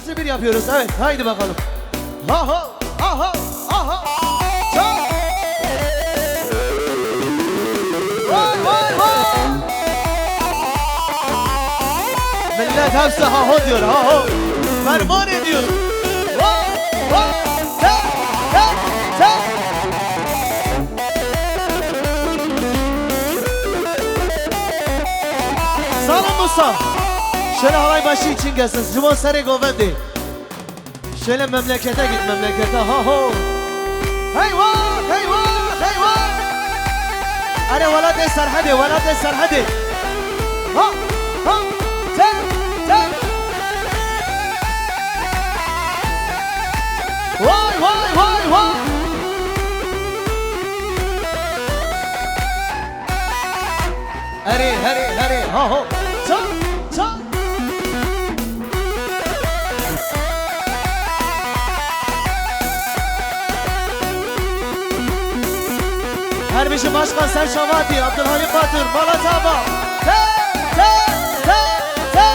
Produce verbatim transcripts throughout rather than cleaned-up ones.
Bir yapıyoruz. Evet, haydi bakalım. Ha ha, aha, aha. Çal. Vay, vay, vay. Millet hepsi ha ho diyor, ha ho. Ferman ediyor. Vay, vay, te, te, te. Sağ olun Musa. Şöyle halay başı için gelsin. Ji bo serê govendê. Şöyle memlekete git, memlekete. Ha ho. Heywa, heywa, heywa. Erê welatê Serhedê, welatê Serhedê. Ha, ha, te, te. Vay, vay, vay, vay. Herê, herê, herê, ha ho. Çal, çal. Her bijî başkan ser çavatî, Abdulhalim Batur, mala tava. Te, te, te, te.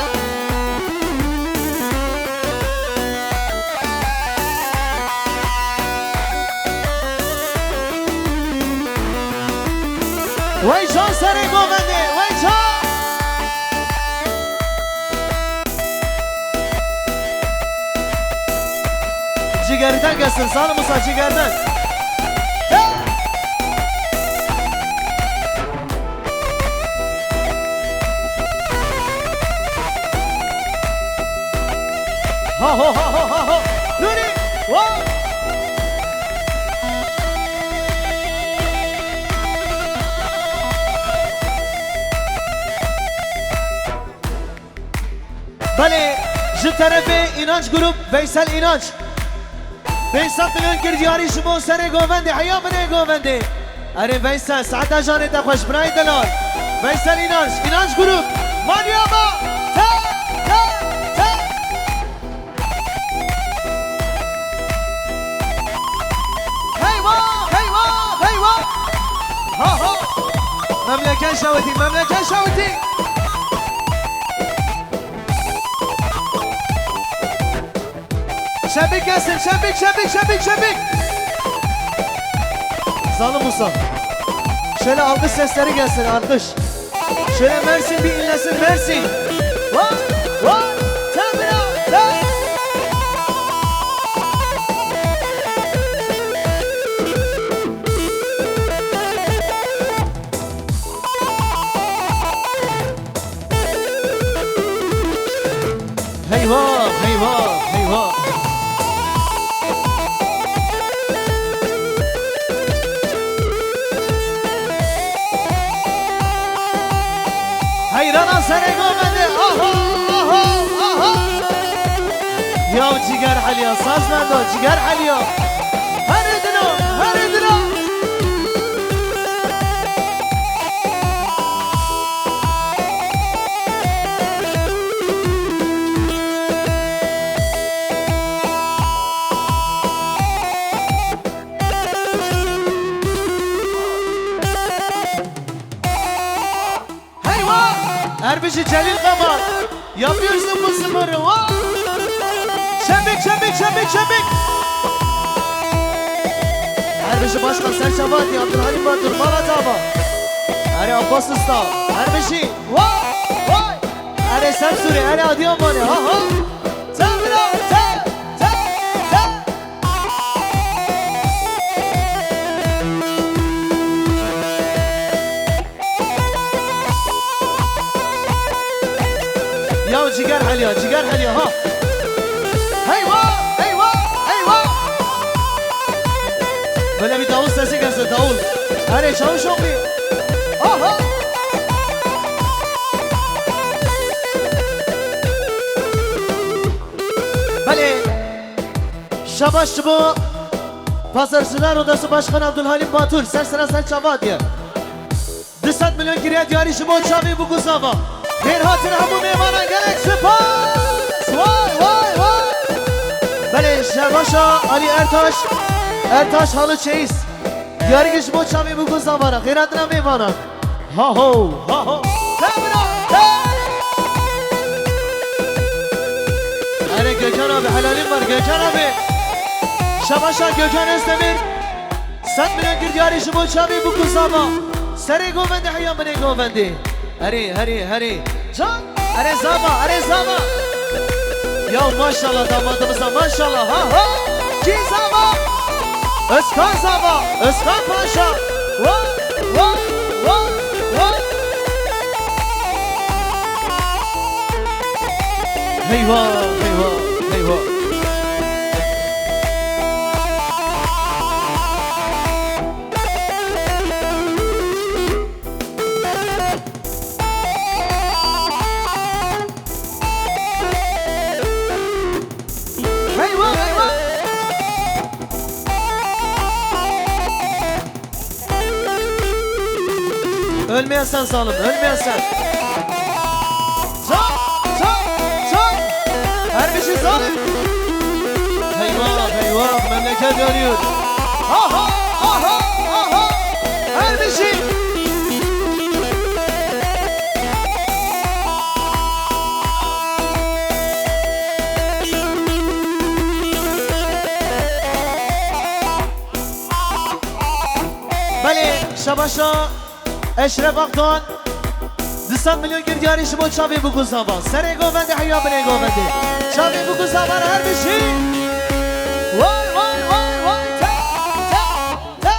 Wey can serê govendê, wey can! Cigerden gelsin, Salim Usta, cigerden. Ha ho, ha ho, ha ho. Nuri, ho. Belê, ji terefê Înanç Grup, Veysel Înanç. Pênc sed milyon kir diyarî ji bo serê govendê, heya binê govendê. Erê Veysel, saeta canê te xweş, birayê delal. Veysel Înanç, Înanç Grup, Maliya ba, te, te, te. Heywa, heywa, heywa. Ha, ha. Memleket şawitî, memleket şawitî. Şebik gelsin, şebik, şebik, şebik, şebik. Zalim Musa. Şöyle alkış sesleri gelsin, alkış. Şöyle Mersin bir inlesin, Mersin. Vay, vay, Temra, te- Heyva, heyva, heyva. Heyrana serê govendê. Aha, aha, aha. Ya ciger heliya, sazmendo, ciger heliya. Herê dilo, herê dilo. Heyva! Erbişi Celil Kamal. Yapıyorsun bu sporu. Vay! Şebik, şebik, şebik, şebik. Erbişi başkan Serçe Fatih, Abdülhalim Batur, Malat Ava. Erê Abbas Usta. Erbişi. Vay! Vay! Erê Semsuri, erê Adiyamanê. Ha ha! Sen bir daha, sen, sen, sen. Ya ciger heliya, ciger heliya ha. Heyva, heyva, heyva. Böyle bir davul sesi gelse davul. Hani çavuş okuyun. Aha. Belê. Şabaş ji bo Pazarcılar Odası Başkanı Abdülhalim Batur, ser sera ser çava diye. Du sed milyon kiriye diyarî ji bo çavê bû guzava. Xêr hatin hemû mêvanan gelek spas. Vay, vay, vay. Belê, şerbaşa Ali Ertaş, Ertaş Halı Çeyiz. Diyarî ji bo çavê bû guzava re. Xêr hatina mêvanan. Ha ho, ha ho. Te bira, te. Erê Gökhan abi, helalin var Gökhan abi. Şabaşa Gökhan Özdemir. Sed milyon kir diyarî ji bo çavê bûk û zava. Serê govendê heya binê govendê. Herê, herê, herê. Can, erê zava, erê zava. Ya maşallah damadımıza, maşallah. Ha, ha. Kî zava? Özkan zava, Özkan Paşa. Wa, wa, wa, wa. Heyva, heyva, heyva. Heyva, heyva. Ölmeyesen zalim, ölmeyesen. Can, can, can. Her bir şey zalim. Eyvah, eyvah, memleket yanıyor. Aha, aha, aha. Her bir şey. Belê, şabaşa Eşref Akdoğan, du sed milyon kir diyarî ji bo çavê bûk û zava. Serê govendê heya binê govendê. Çavê bûk û zava her bijî. Vay, vay, vay, vay, te, te, te.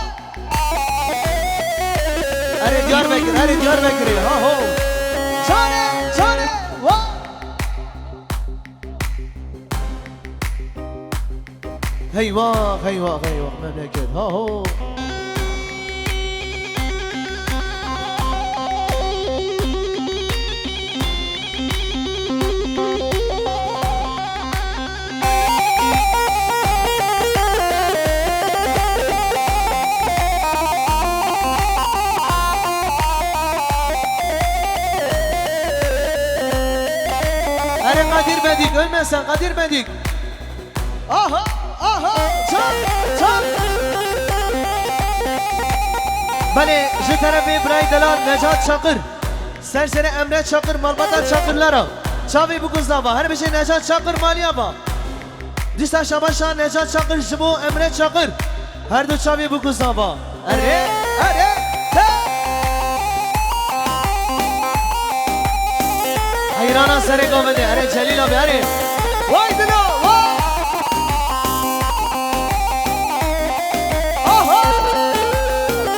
Erê Diyarbekir, erê Diyarbekirê, ha ho. Canê, canê, vay. Heyvah, heyvah, heyvah, memleket, ha ho. Erê Kadir Bedik, ölmesen Kadir Bedik. Aha, aha, çak, çak. Belê, ji terefê birayê delal Necat Çakır. Ser serê Emre Çakır, malbata Çakırlara. Çavê bûk û zava, her bijî Necat Çakır maliya va. Dîsa şabaşa Necat Çakır ji bo Emre Çakır. Her du çavê bûk û zava. Erê, erê, te. Heyrana serê govendê, erê Celîl abi, erê. Vay dilo, vay. Aha,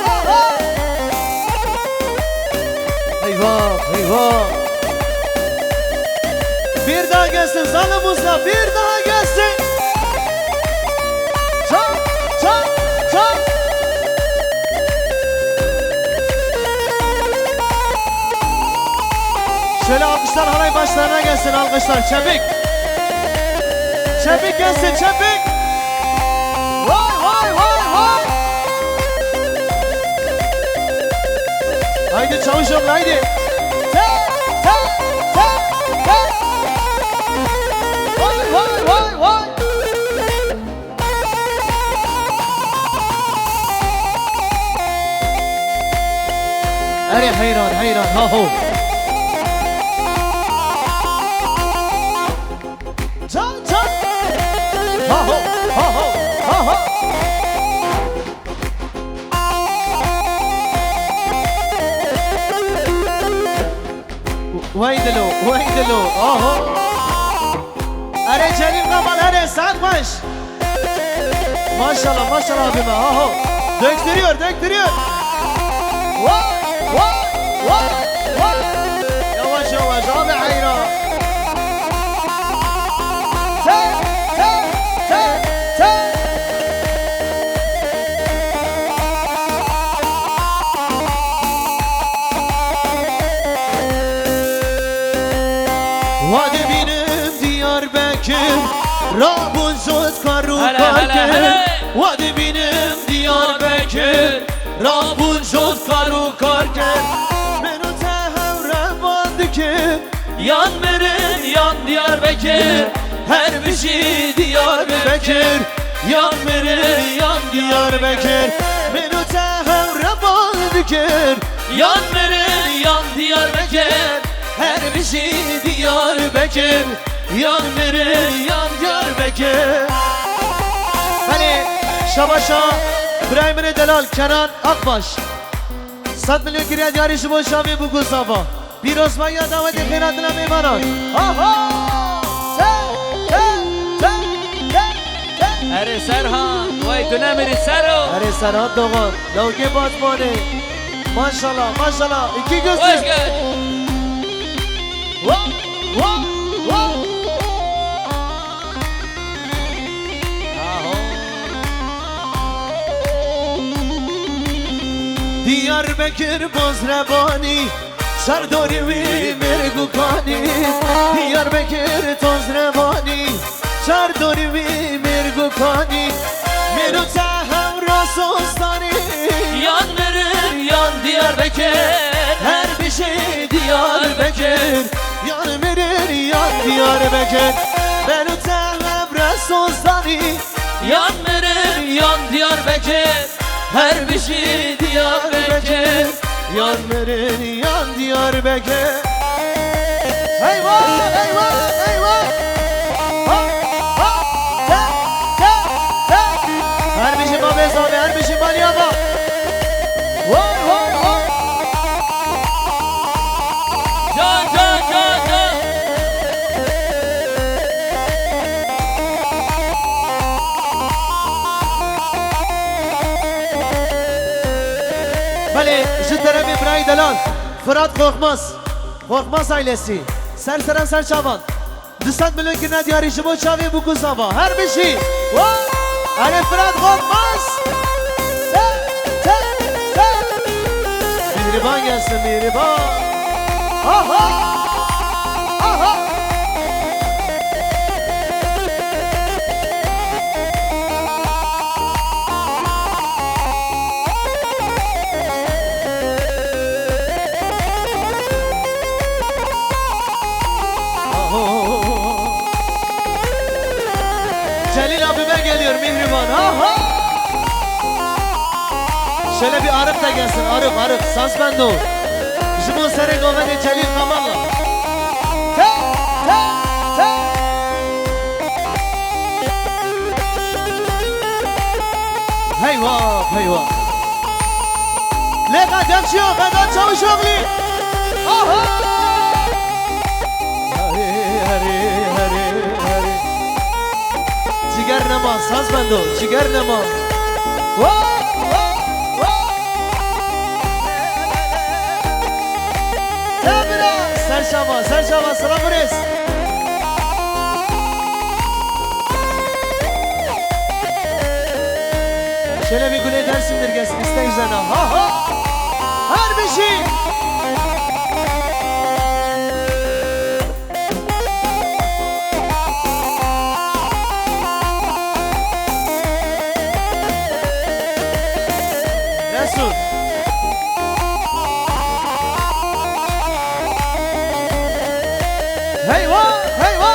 aha. Eyvah, eyvah. Bir daha gelsin, zalim Musa, bir daha gelsin. Çal, çal, çal. Şöyle alkışlar halay başlarına gelsin, alkışlar. Çevik. Çevik gelsin, çevik. Vay, vay, vay, vay. Haydi Çavuşoğlu, haydi. Te, te, te, te. Vay, vay, vay, vay. Erê heyran, heyran, ha ho. Can, can. Ha ho, ha ho, ha ho. Wey dilo, wey dilo, aho. Erê Celîl Kamal, erê saet baş. Maşallah, maşallah abime, aho. Döktürüyor, döktürüyor. Vay, vay, vay, vay. Yavaş, yavaş, abi heyran. Te, te, te, te. Wa dibînim Diyarbekir, rabûn jot kar û Hele, kar hele, kir. hele. Wa dibînim Diyarbekir, rabûn jot kar û kar kir. Min û te hewrevan dikir. Yan mirin, yan Diyarbekir, her bijî Diyarbekir. Yan mirin, yan Diyarbekir, min û te hewrevan dikir. Yan mirin, yan Diyarbekir, her bijî Diyarbekir. Yan mirin, yan Diyarbekir. Belê, şabaşa birayê min ê delal Kenan Akbaş. Sed milyon kiriye diyarî ji bo çavê Bûk û Safa. Pîrozbahiya dawetê xêra dila mêvanan. Aha! Se, se, se, se, se. Erê Serhan, wey tu nemirî sero. Erê Serhan Doğan, lawkê Batmanê. Maşallah, maşallah. İki gözlü. Hoş geldin. Wa, wa, wa. Aho. Diyarbekir Bozrebanî, şerdorî wî mêrg û kanî. Diyarbekir Tozrebanî, şerdorî wî mêrg û kanî. Mêr û te hewra sostanî. Yan mirin, yan Diyarbekir. Her bijî Diyarbekir. Yan mirin, yan Diyarbekir. Mêr û te hewra sostanî. Yan mirin, yan Diyarbekir. Her bijî Diyarbekir. Yan mirin, yan Diyarbekir. Eyvah, eyvah, eyvah. Ha, ha, te, te, te. Her bijî babê zavê, her bijî Maliyava. Vay, vay, vay. Can, can, can, can. Belê, ji terefê birayê delal Firat Korkmaz, Korkmaz ailesi, ser seran ser çavan. Du sed milyon kirine diyarî ji bo çavê Bûk û Safa. Her bijî. Wa! Erê Firat Korkmaz. Se, se, se. Mihriban gelsin, Mihriban. Aha! Aha! Aho. Celil abime geliyor Mihriban. Aha. Şöyle bir arık da gelsin. Arık, arık. Saz bende o. Ji bo serê govendê Celil Kamal. Te, te, te. Heyva, heyva. Lê qedem çi yo, qedem Çavuşoglu. Aha! Herê, herê, herê, herê. Ciger nema, saz bendo, ciger nema. Wa, wa, wa. Ser çava, ser çava, selam rêz. Şöyle bir Gulê Dersim'dir gelsin, istek üzerine. Ha, ha. Her bir şey. Resul. Heyva, heyva.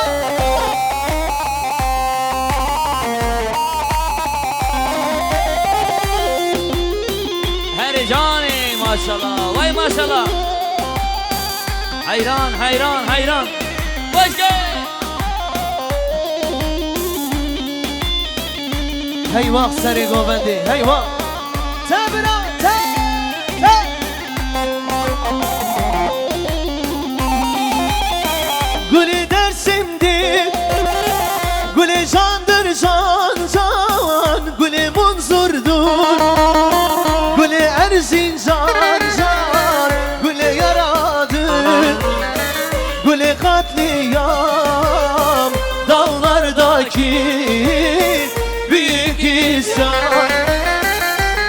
Herê canê, maşallah, vay maşallah. Heyran, heyran, heyran. Hoş gel. Heyva serê govendê, heyva. Te bira, te, te. Gulê Dersim'dir, gulê candır can can, gulê Munzur'dur, gulê Erzincan can, gulê yaradır, gulê katliam, dağlardaki büyük isyan.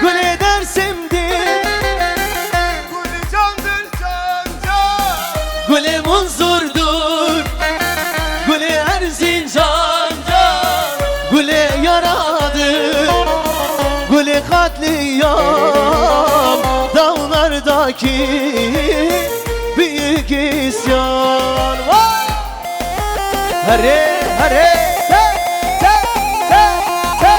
Gulê Dersim'dir, gulê candır can can, gulê Munzur'dur, gulê Erzincan can, gulê yaradır, gulê katliam, dağlardaki büyük isyan. Vay! Herê, herê, te, te, te, te.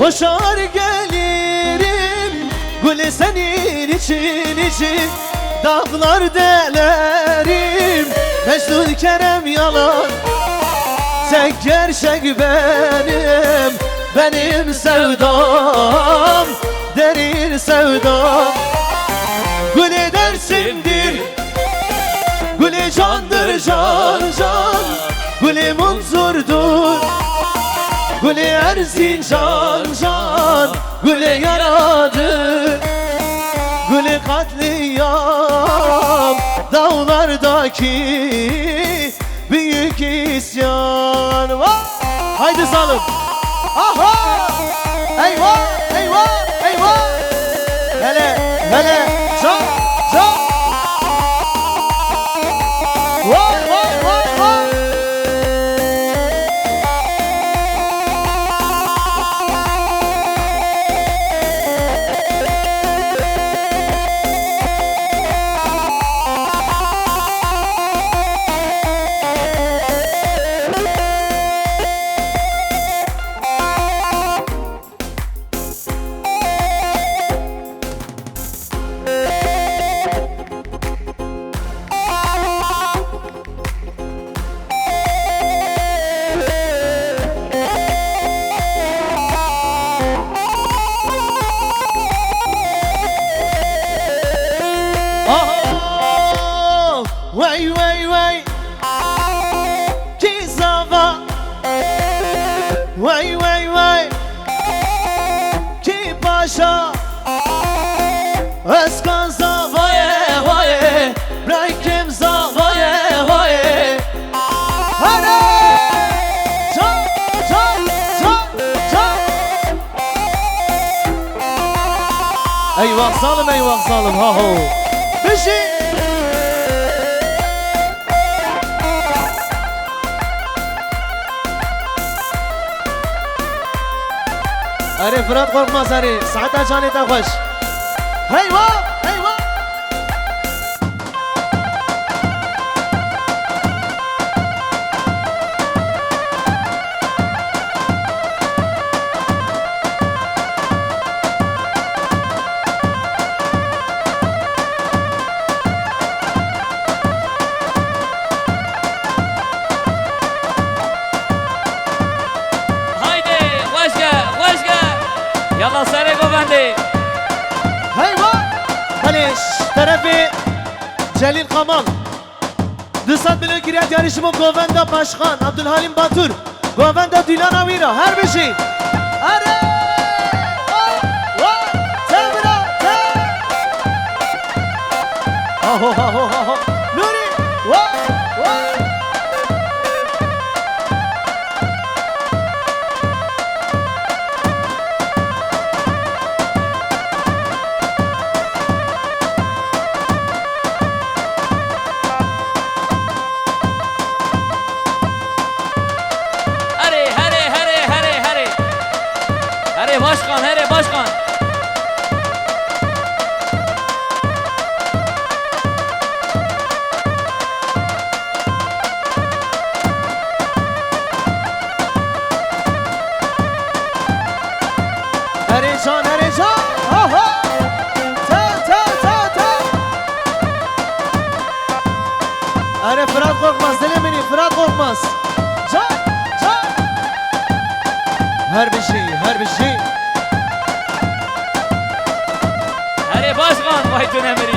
Başar gelirim, gülü senin için için. Dağlar delerim, Mecnun Kerem yalan. Tek gerçek benim, benim sevdam, derin sevdam. Gülü Dersim'dir, gülü candır can can. Gülü Munzur'dur, gülü Erzincan can. Gülü yaradır, gülü katliam, dağlardaki büyük isyan. Vah! Haydi salın. Aha! Eyvah, eyvah, eyvah! Hele, hele, çal, çal! Vay, vay, vay, vay! Aha! Wey, wey, wey! Kî zava? Wey, wey, wey! Kî paşa? Ez kan zavayê wayê, bırakım zavayê wayê. Hadi! Çal, çal, çal, çal! Eyvah zalım, eyvah zalım, ha ho! Bişî! Erê Firat Korkmaz, erê. Saeta canê te xweş. Heywa, heywa. Haydi, xweş ge, xweş ge. Yalla serê govendê. Heywa! Belê, ji terefê Celîl Kamal. Du sed milyon kiriye diyarî ji bo govenda Başkan Abdulhalim Batur. Govenda dîlana wî re. Her bijî. Are! Wa! Wa! Te bira! Te! Aho, aho, aho. Nurî! Wa! Wa! Herê, herê, herê, herê, herê. Herê başkan, herê başkan. Erê can, erê can. Aha! Te, te, te, te. Erê Firat Korkmaz, dilê min î, Firat Korkmaz. Can, can. Her bijî, her bijî. Erê başkan, vay tu nemirî.